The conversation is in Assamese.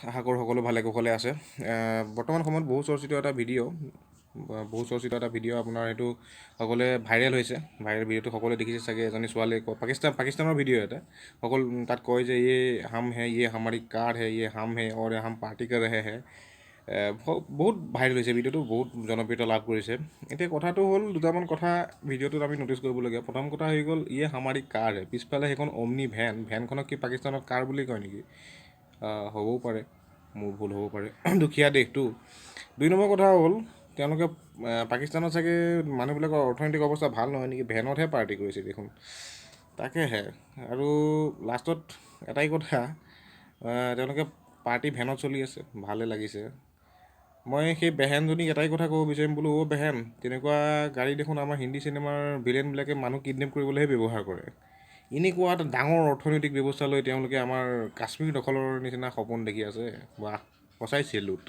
আশা কৰোঁ সকলো ভালে কুশলে আছে। বৰ্তমান সময়ত বহু চৰ্চিত এটা ভিডিঅ', বহু চৰ্চিত এটা ভিডিঅ' আপোনাৰ, সেইটো সকলোৱে ভাইৰেল হৈছে। ভাইৰেল ভিডিঅ'টো সকলোৱে দেখিছে চাগে। এজনী ছোৱালীয়ে কয়, পাকিস্তানৰ ভিডিঅ' এটা, সকলো তাত কয় যে ये हम है, ये हमारी कार है, ये हम है और हम पार्टी कर रहे हैं। বহুত ভাইৰেল হৈছে ভিডিঅ'টো, বহুত জনপ্ৰিয়তা লাভ কৰিছে। এতিয়া কথাটো হ'ল, দুটামান কথা ভিডিঅ'টোত আমি ন'টিছ কৰিবলগীয়া। প্ৰথম কথা হৈ গ'ল, ये हमारी कार है, পিছফালে সেইখন অমনি ভেন। ভেনখনক কি পাকিস্তানত কাৰ বুলি কয় নেকি? হ'বও পাৰে, মোৰ ভুল হ'ব পাৰে, দুখীয়া দেশটো। দুই নম্বৰ কথা হ'ল, তেওঁলোকে পাকিস্তানত চাগে মানুহবিলাকৰ অৰ্থনৈতিক অৱস্থা ভাল নহয় নেকি? ভেনতহে পাৰ্টি কৰিছে দেখোন। তাকেহে, আৰু লাষ্টত এটাই কথা, তেওঁলোকে পাৰ্টি ভেনত চলি আছে, ভালে লাগিছে। মই সেই বেহেনজনীক এটাই কথা ক'ব বিচাৰিম, বোলো অ' বেহেন, তেনেকুৱা গাড়ী দেখোন আমাৰ হিন্দী চিনেমাৰ ভিলেনবিলাকে মানুহ কিডনেপ কৰিবলৈহে ব্যৱহাৰ কৰে। এনেকুৱা এটা ডাঙৰ অৰ্থনৈতিক ব্যৱস্থা লৈ তেওঁলোকে আমাৰ কাশ্মীৰ দখলৰ নিচিনা সপোন দেখি আছে। বাহ, সঁচাই চেলুট।